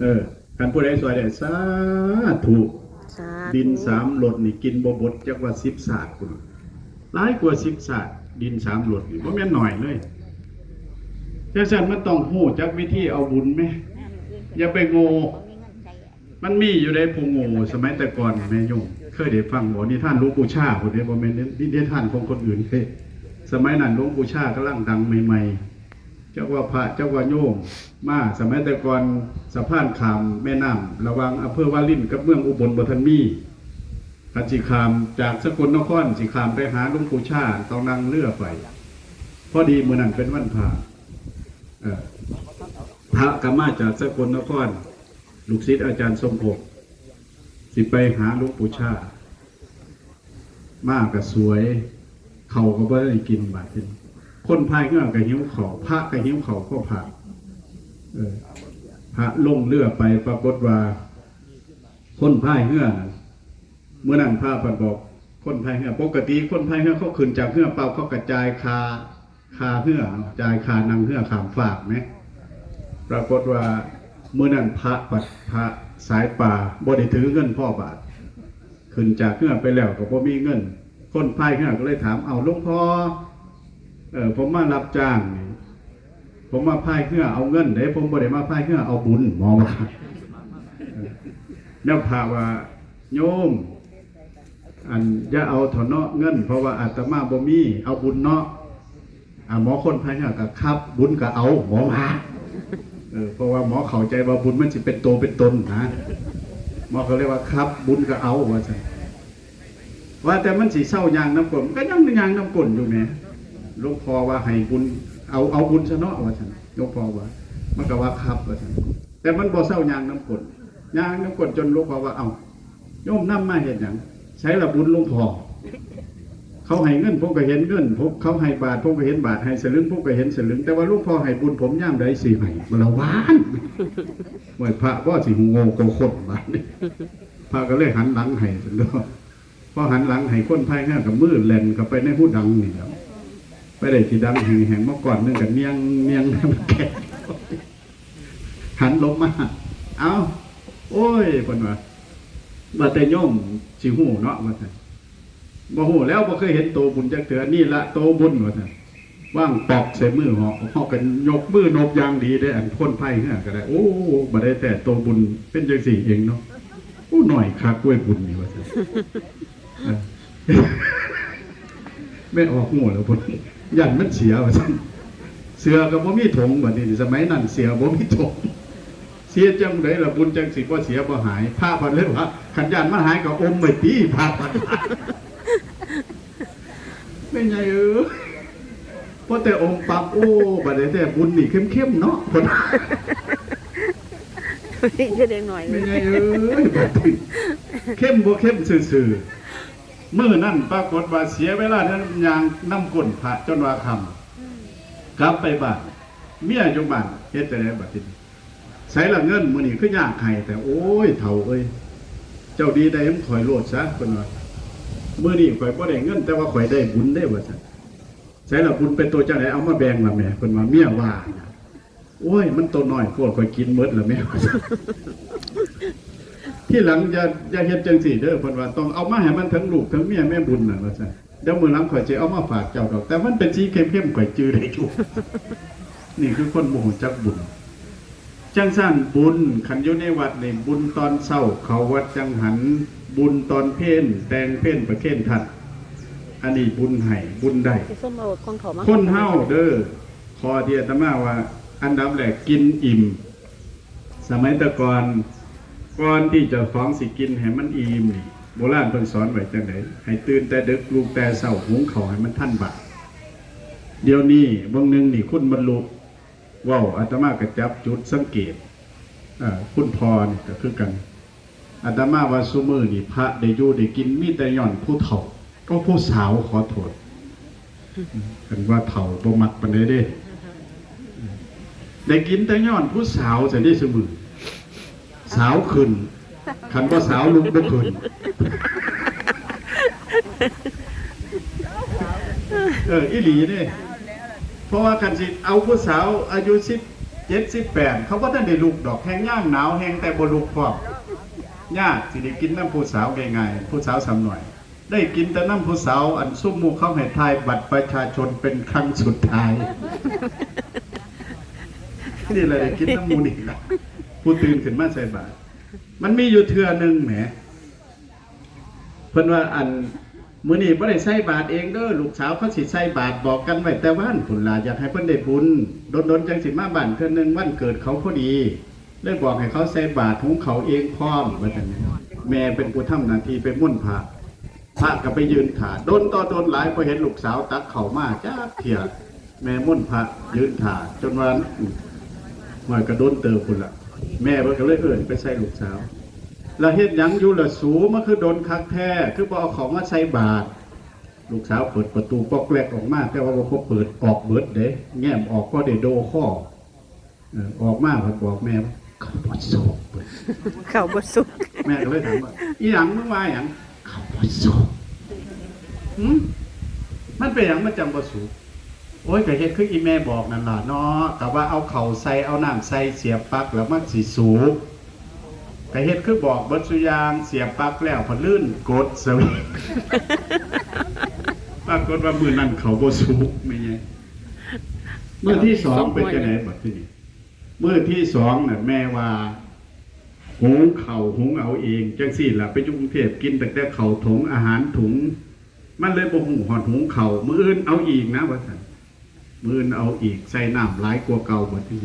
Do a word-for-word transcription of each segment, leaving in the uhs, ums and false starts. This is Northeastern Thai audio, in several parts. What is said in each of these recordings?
เออ คันผู้ใดซอยได้ สาธุ สาธุ ดินสามรถนี่กินบ่เบิดจักว่าสิบสาดพุ้น หลายกว่าสิบสาด ดินสามรถนี่บ่แม่นน้อยเลย จังซั่นมันต้องฮู้จักวิธีเอาบุญแหม อย่าไปโง่ มันมีอยู่เด้ผู้โง่ สมัยแต่ก่อนแม่โยม เคยได้ฟังบ่ นิทานหลวงปู่ชาพุ้นเด้ บ่แม่นนิทานของคนอื่นเด้ สมัยนั้นหลวงปู่ชากำลังดังใหม่ๆ จักว่าพระจักว่าโยม มาสมัยแต่ก่อนสะพานข้ามแม่น้ำระหว่างอำเภอวารินกับเมืองอุบลบ่ทันมี คันสิข้ามจากสกลนครสิข้ามไปหาหลวงปู่ชาต้องนั่งเรือไป พอดีมื้อนั้นเป็นวันพระ เอ่อ พระก็มาจากสกลนคร ลูกศิษย์อาจารย์สมภพ สิไปหาหลวงปู่ชา มาก็สวย ข้าวก็บ่ได้กินบาดนี้ คนพายเรือก็หิวข้าว พระก็หิวข้าว ก็พระ เออ พระลงเรือไป ปรากฏว่า คนพายเรือน่ะ มื้อนั้นพระเพิ่นบอก คนพายเรือ ปกติคนพายเรือเขาขึ้นจากเรือปั๊บเขาก็จ่ายค่า ค่าเรือเนาะ จ่ายค่านั่งเรือข้ามฟากแหม ปรากฏว่ามื้อนั้นพระปัด พระสายป่าบ่ได้ถือเงินพอบาท ขึ้นจากเรือไปแล้วก็บ่มีเงิน คนพายเรือก็เลยถาม "เอ้า หลวงพ่อ เอ่อ ผมมารับจ้างนี่ ผมมาพายเรือเอาเงินเด้ ผมบ่ได้มาพายเรือเอาบุญ" หมอว่า เออ แล้วพระว่า "โยม อันอย่าเอาเถาะเนาะเงิน เพราะว่าอาตมาบ่มี เอาบุญเนาะ" อ่า หมอคนพายเรือก็ "ครับ บุญก็เอา" หมอว่า เออ เพราะว่าหมอเข้าใจว่าบุญมันสิเป็นโตเป็นตนนะ หมอก็เลยว่า "ครับ บุญก็เอา" ว่าซั่น ว่าแต่มันสิเซาย่างนำก้น มันก็ยังย่างนำก้นอยู่แหม หลวงพ่อว่าให้บุญ เอา เอาบุญซะเนาะ ว่าซั่น หลวงพ่อว่า มันก็ว่า "ครับ" ว่าซั่น แต่มันบ่เซาย่างนำก้น ย่างนำก้นจนหลวงพ่อว่า "เอ้า โยมนำมาเฮ็ดหยัง ไสล่ะบุญหลวงพ่อ เขาให้เงินผมก็เห็นเงิน ผม เขาให้บาทผมก็เห็นบาท ให้สลึงผมก็เห็นสลึง แต่ว่าหลวงพ่อให้บุญผมยามใดสิให้" บ่ละวาน ว่าพระบ่สิฮู้โง่กว่าคนบาดนี้ พระก็เลยหันหลังให้ซั่นเนาะ พอหันหลังให้คนพายเรือก็มือแล่นเข้าไปในฮูดังนี่แหล้ว ไปได้ขี้ดังแห้งๆมาก้อนหนึ่งก็เนียงเนียง หันหลบมา "เอ้า โอ้ย" เพิ่นว่า "ว่าแต่โยมสิฮู้เนาะ" ว่าซั่น "บ่ฮู้แล้ว บ่เคยเห็นโตบุญจักเทื่อ นี่ละโตบุญ" ว่าซั่น วางปอกใส่มือเหาะ เหาะกันยกมือนบอย่างดีเด้ อันคนพายเรือก็ได้ "โอ้ บ่ได้แท้ โตบุญเป็นจังซี่เองเนาะ โอ้ น้อยคักเว้ยบุญนี่" ว่าซั่น เออ แม่ออกฮู้แล้วพุ้น ย่านมันเสียว่าซั่น เสื้อก็บ่มีถง บัดนี้สมัยนั้นเสื้อบ่มีถง เสียจังใดล่ะบุญจังสิบ่เสียบ่หาย พระเพิ่นเลยว่า "คันย่านมันหายก็อมไว้ติ" พระเพิ่นว่า แม่ใหญ่เอ้ย พอแต่อมปั๊บ โอ้ บัดนี้แท้บุญนี่เข้มๆเนาะ เพิ่น คือเด็กน้อย แม่ใหญ่เอ้ย บัดนี้เข้มบ่เข้มซื่อๆ มื้อนั้นปรากฏว่าเสียเวลาทั้งย่างนำก้นพระจนว่าค่ำ กลับไปบ้าน เมียอยู่บ้าน เฮ็ดจั่งใดบัดนี้ "ไสล่ะเงินมื้อนี้คือยากให้แท้" "โอ้ย เฒ่าเอ้ย เจ้าดีได้นำข้อยโลดซะ" เพิ่นว่า "มื้อนี้ข้อยบ่ได้เงิน แต่ว่าข้อยได้บุญเด้" ว่าซั่น "ไสล่ะบุญเป็นโตจั่งใด เอามาแบ่งล่ะแม่" เพิ่นว่า เมียว่า "โอ้ย มันโตน้อยโพด ข้อยกินหมดล่ะแม่" ว่าซั่น "ทีหลังอย่า อย่าเฮ็ดจั่งซี้เด้อ" เพิ่นว่า "ต้องเอามาให้มันถึงลูกถึงเมียแม่บุญน่ะ" ว่าซั่น "เดี๋ยวมื้อหลังข้อยสิเอามาฝากเจ้าดอก แต่มันเป็นสีเข้มๆ ข้อยจื่อได้อยู่" นี่คือคนบ่ฮู้จักบุญ จั่งซั่นบุญ คันอยู่ในวัดนี่ บุญตอนเช้าเข้าวัดจังหัน บุญตอนเพลแต่งเพลประเคนธาตุ อันนี้บุญให้ บุญได้ สิส้มเอาของเขามา คนเฮาเด้อ ข้อที่อาตมาว่า อันดับแรกกินอิ่ม สมัยแต่ก่อน ก่อนที่เจ้าของสิกินให้มันอิ่มนี่ โบราณเพิ่นสอนไว้จั่งใด ให้ตื่นแต่ดึก ลุกแต่เช้า หุงข้าวให้มันทันบาตร เดี๋ยวนี้ บางหนึ่งนี่ คุณบรรลุ เว้า อาตมาก็จับจุดสังเกต เอ่อ คุณพ่อนี่ก็คือกัน อาตมาว่าซุมื้อนี่พระได้อยู่ได้กินมีแต่ย้อนผู้เฒ่า ก็ผู้สาว ขอโทษ คันว่าเฒ่าบ่มักปานใดเด้ ได้กินแต่ย้อนผู้สาวซั่นเด้ซุมื้อ สาวขึ้น คันบ่สาวลุกบ่ขึ้น เออ อีหลีเด้ เพราะว่าคันสิเอาผู้สาวอายุสิบ เจ็ดสิบแปด เขาบ่ทันได้ลุกดอก แฮ่งยามหนาวแฮ่งแต่บ่ลุกพร้อม ยากสิได้กินนำผู้สาวง่ายๆ ผู้สาวส่ำน้อย ได้กินแต่นำผู้สาว อันซุมหมู่เขาให้ถ่ายบัตรประชาชนเป็นครั้งสุดท้าย นี่แหละได้กินนำหมู่นี่ล่ะ ผู้ตื่นขึ้นมาใส่บาตร มันมีอยู่เทื่อหนึ่งแหม เพิ่นว่า อัน มื้อนี้บ่ได้ใส่บาตรเองเด้อ ลูกสาวเขาสิใส่บาตร บอกกันไว้แต่วานพุ้นล่ะ อยากให้เพิ่นได้บุญ ดนๆจั่งสิมาบ้านเทื่อหนึ่ง วันเกิดเขาพอดี เลยบอกให้เขาใส่บาตรหุงข้าวเองพร้อม ว่าซั่น แม่เป็นผู้ทำหน้าที่ไปมนต์พระ พระก็ไปยืนถ่า ดนต่อดนหลาย พอเห็นลูกสาวตักข้าวมาจักเทื่อ แม่มนต์พระยืนถ่า จนว่า อืม ว่าก็ดนเติบพุ้นล่ะ แม่เพิ่นก็เลยเอิ้นไปใส่ลูกสาว แล้วเฮ็ดหยังอยู่ล่ะสู มาคือดนคักแท้ คือบ่เอาข้าวมาใส่บาตร ลูกสาวเปิดประตูป๊อกแลกออกมา แต่ว่าบ่เปิดออกเบิดเด้ แง้มออกพอได้โดคอ เออ ออกมาเพิ่นบอกแม่ว่า เขาบ่สุกเพิ่น เขาบ่สุก แม่ก็เลยถามว่า อีหยัง มึงว่าหยัง เขาบ่สุก หืม มันเป็นหยังมันจั่งบ่สุก โอ้ย ก็เฮ็ดคืออีแม่บอกนั่นล่ะเนาะ ก็ว่าเอาข้าวใส่ เอาน้ำใส่ เสียบปลั๊กแล้วมันสิสุก ก็เฮ็ดคือบอกเบิดซุอย่าง เสียบปลั๊กแล้วพอลื่นกดสวิตช์ ปรากฏว่ามื้อนั้นเขาบ่สุก แม่ใหญ่ มื้อที่สองเป็นจั่งใดบัดทีนี้ มื้อที่สองน่ะ แม่ว่า หุงข้าวหุงเอาเอง จั่งซี้ล่ะ ไปอยู่กรุงเทพฯ กินตั้งแต่ข้าวถุง อาหารถุง มันเลยบ่ฮู้ฮอดหุงข้าว มื้ออื่นเอาอีกนะ ว่าซั่น มื้ออื่นเอาอีก ใส่น้ำหลายกว่าเก่าบัดนี้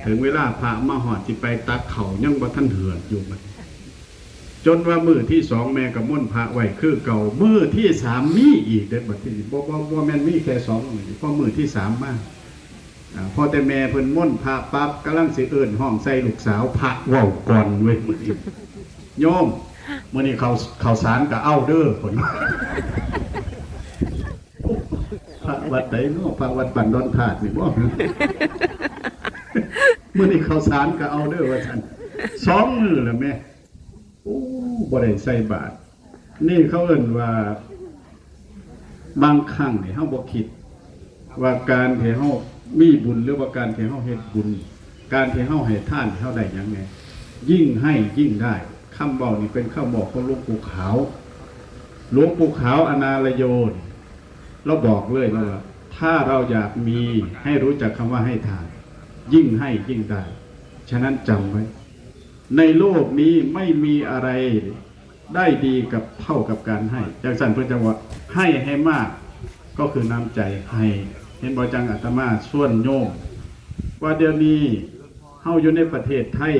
ถึงเวลาพระมาฮอดสิไปตักข้าว ยังบ่ทันเหือดอยู่บัดนี้ จนว่ามื้อที่สองแม่ก็มนต์พระไว้คือเก่า มื้อที่สามมีอีกเด้อบัดนี้ บ่ บ่ บ่แม่นมีแค่สองมื้อ พอมื้อที่สามมา อ่า พอแต่แม่เพิ่นมนต์พระปั๊บ กำลังสิเอิ้นฮ้องใส่ลูกสาว พระเว้าก่อนเว้ย มื้อนี้ โยม มื้อนี้ข้าว ข้าวสารก็เอาเด้อ เพิ่น พระวัดใดเนาะ พระวัดบ้านดอนธาตุนี่บ่ มื้อนี้ข้าวสารก็เอาเด้อ ว่าซั่น สองมื้อแล้วแม่ โอ้ บ่ได้ใส่บาตร นี่เขาเอิ้นว่า บางครั้งนี่เฮาบ่คิด ว่าการที่เฮามีบุญ หรือว่าการที่เฮาเฮ็ดบุญ การที่เฮาให้ทาน เฮาได้หยังแหน่ ยิ่งให้ยิ่งได้ คำเว้านี่เป็นคำบอกของหลวงปู่ขาว หลวงปู่ขาวอนารโยนี่ เราบอกเลยนะว่า ถ้าเราอยากมี ให้รู้จักคำว่าให้ทาน ยิ่งให้ยิ่งได้ ฉะนั้นจำไว้ ในโลกนี้ไม่มีอะไรได้ดีกับเท่ากับการให้ จั่งซั่นเพิ่นจั่งว่า ให้ให้มาก ก็คือน้ำใจให้ เห็นบ่ จั่งอาตมาชวนโยม ว่าเดี๋ยวนี้เฮาอยู่ในประเทศไทย